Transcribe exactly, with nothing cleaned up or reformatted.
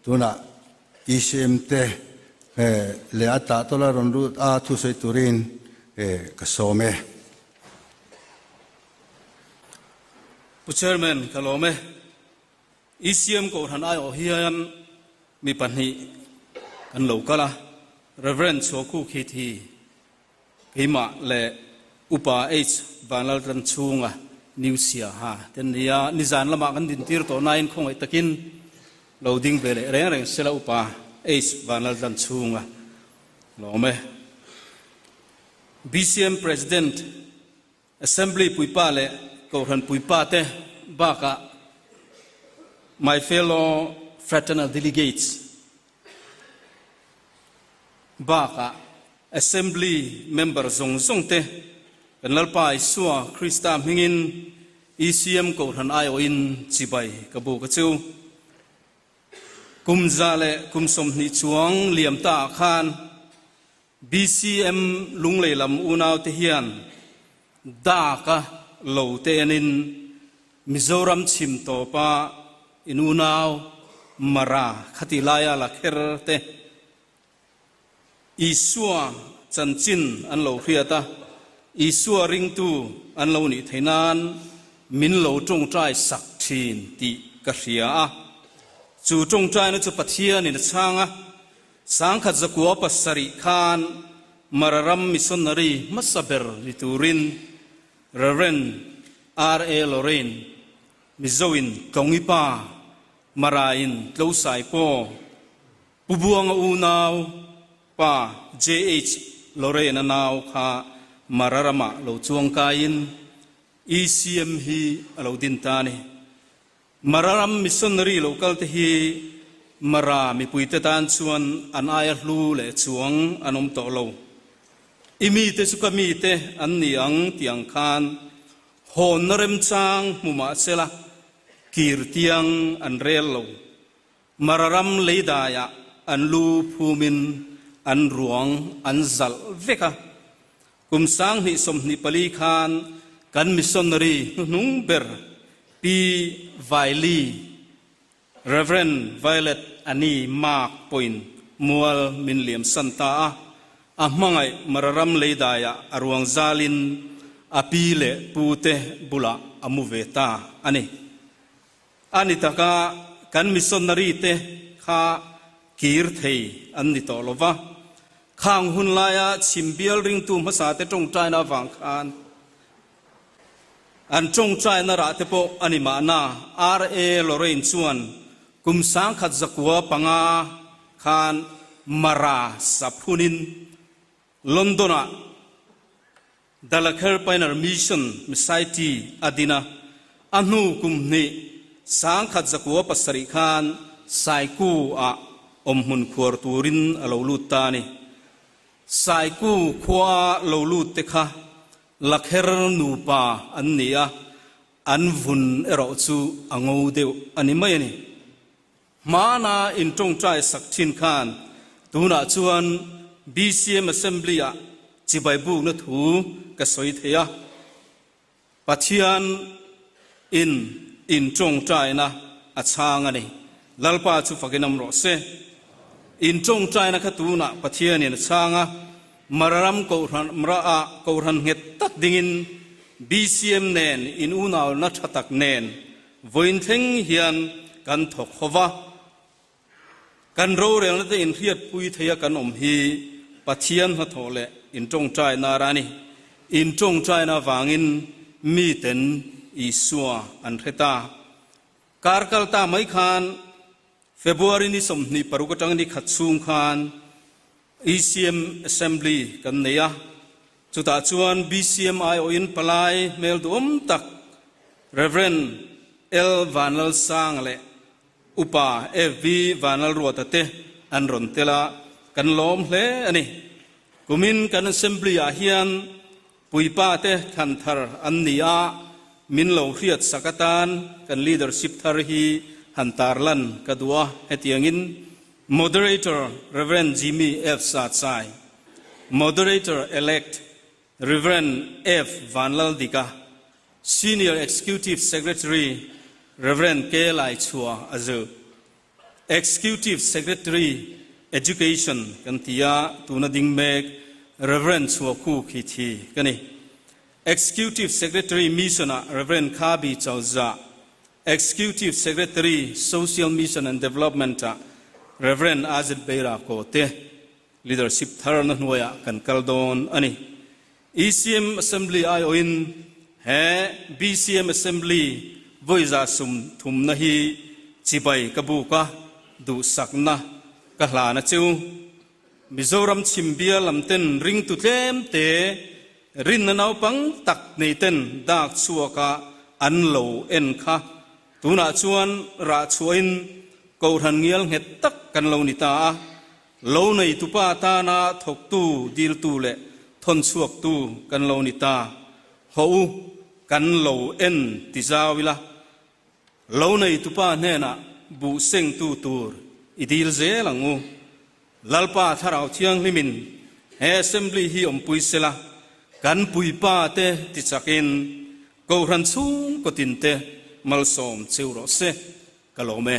Tuna E C M te, eh, le a tah tawla rawn lut a thu sawi turin, eh, ka sawm e. Pu Chairman, ka lawm e. E C M kohran aiawh hian mi pahnih kan lo kal a, Reverend Chhuaku Khit hi keimah leh Upa H Vanlaltlanchhunga, New Siaha te an ni a, nizan lamah kan din tir tawh nain khawngaih takin lo ding ve leh reng reng sela Upa H Vanlaltlanchhunga. Lawm e. B C M President, Assembly puipa leh kohran puipa te bakah, my fellow fraternal delegates, bakah Assembly member zawng zawng te, kan Lalpa Isua Krista hmingin E C M kohran aiawhin chibai ka buk a chu. Kum za leh kum sawmhnih chuang liam ta khan B C M Lunglei lam unau te hian dak a lo te enin Mizoram chhim tawpa in unau Mara khati laia la kher te Isua chanchin an lo hriat a, Isua ringtu an lo nih theih nan min lo ṭawngṭai sak ṭhin tih ka hria a. Chu ṭawngṭaina chu Pathianin a chhang a, sangkhat zakua pasarih khan Mara ram missionary hmasa ber ni turin Reverend R A Lorrain, Mizo in Tlawng i pa, Mara in Tlosaipaw, Pu Buanga unau pa J H Lorrain a nau kha Mara ramah lo chuangkaiin E C M hi a lo din ta a ni. Mara ram missionary lo kal te hi Mara mipui te tan chuan an aia hlu leh chuang an awm tawh lo. I mite chu ka mite an ni ang tih ang khan hawnna remchang hmu mah sela kir tiang an rel lo. Mara ram leidaiah an lu phumin an ruang an zalh vek a. Kum sanghnih sawmhnih pali khan kan missionary hnuhnung ber Pi Vaili, Reverend Violet Ani Mark pawhin mual min liamsan ta a, a hmangaih Mara ram leidaiah a ruang zalin a pi leh pu te bulah a mu ve ta a ni. A ni taka kan missionary te kha kir thei an ni tawh lo va. Khang hun laia chhim bial ringtu hmasa te ṭawngṭaina vang khan an ṭawngṭaina rah te pawh a ni mahna, R A Lorrain chuan kum sangkhat zakua panga khan Mara sap hunin London-ah The Lakher Pioneer Mission Society a din a, a hnu kum hnih sangkhat zakua pasarih khan Saiku-ah awmhmun khuar turin a lo lut ta a ni. Saiku khua lo lut te kha Lakher nupa an ni a, an vun erawh chu a ngo deuh a ni mai a ni. Hmana inṭawngṭai sak ṭhin khan tunah chuan B C M Assembly-ah chibai bukna thu ka sawi thei a. Pathianin inṭawngṭaina a chhang a ni. Lalpa chu fakin awm rawh se. Inṭawngṭaina kha tunah Pathianin a chhang a. Mara ram kohran, Mara-a kohran nghet tak dingin B C M nen in unauna ṭha tak nen vawiin thleng hian kan thawk ho va. Kan rorelna te inhriatpui theia kan awm hi Pathian hnathawh leh inṭawngṭaina a ni. Inṭawngṭaina vangin miten Isua an hre ta. Kar kal ta mai khan February ni sawmhnih paruk aṭang ni khat chhung khan E C M Assembly kan nei a. Chutah chuan B C M aiawhin palai hmel duhawm tak Reverend L Vanlalsanga leh Upa F V Vanlalruata te an rawn tel a, kan lawm hle a ni. Kumin kan Assembly-ah hian puipa te thlan thar an ni a, min lo hriat sak atan kan leadership thar hi han tarlan ka duh a, hetiangin Moderator Reverend Jimmy F Sachai, Moderator Elect Reverend F Vanlaldika, Senior Executive Secretary Reverend K Laichhua a zu. Executive Secretary Education kan ti a, tuna ding mêk Reverend Chhuahkhu Khithi ka nih. Executive Secretary Mission ah Reverend Khabi Chauza, Executive Secretary Social Mission and Development ah Reverend Azit Beira Kote, leadership tharna hnuaiah kan kal dawn a nih. E C M Assembly aiawhin he B C M Assembly vawi za sawm thumna hi chibai ka bûk a, duhsakna ka hlâna chu, Mizoram chim bial lam ten ringtu tlem te, rinna naupang tak nei ten dâk chhuak ah an lo en kha. Tunah chuan rah chhuahin kohran ngial nghet tak kan lo ni ta a, lo neitupa tâna thawktu, dîltu leh thawn chhuaktu kan lo ni ta. Haw u, kan lo en ti zau ila, lo neitupa hnenah buhsengtu tur i dîl zel ang u. Lalpa Thlarau Thianghlimin he Assembly hi awmpui sela, kan puipa te tichakin kohran chhungkaw tin te malsawm cheu rawh se, ka lawm e.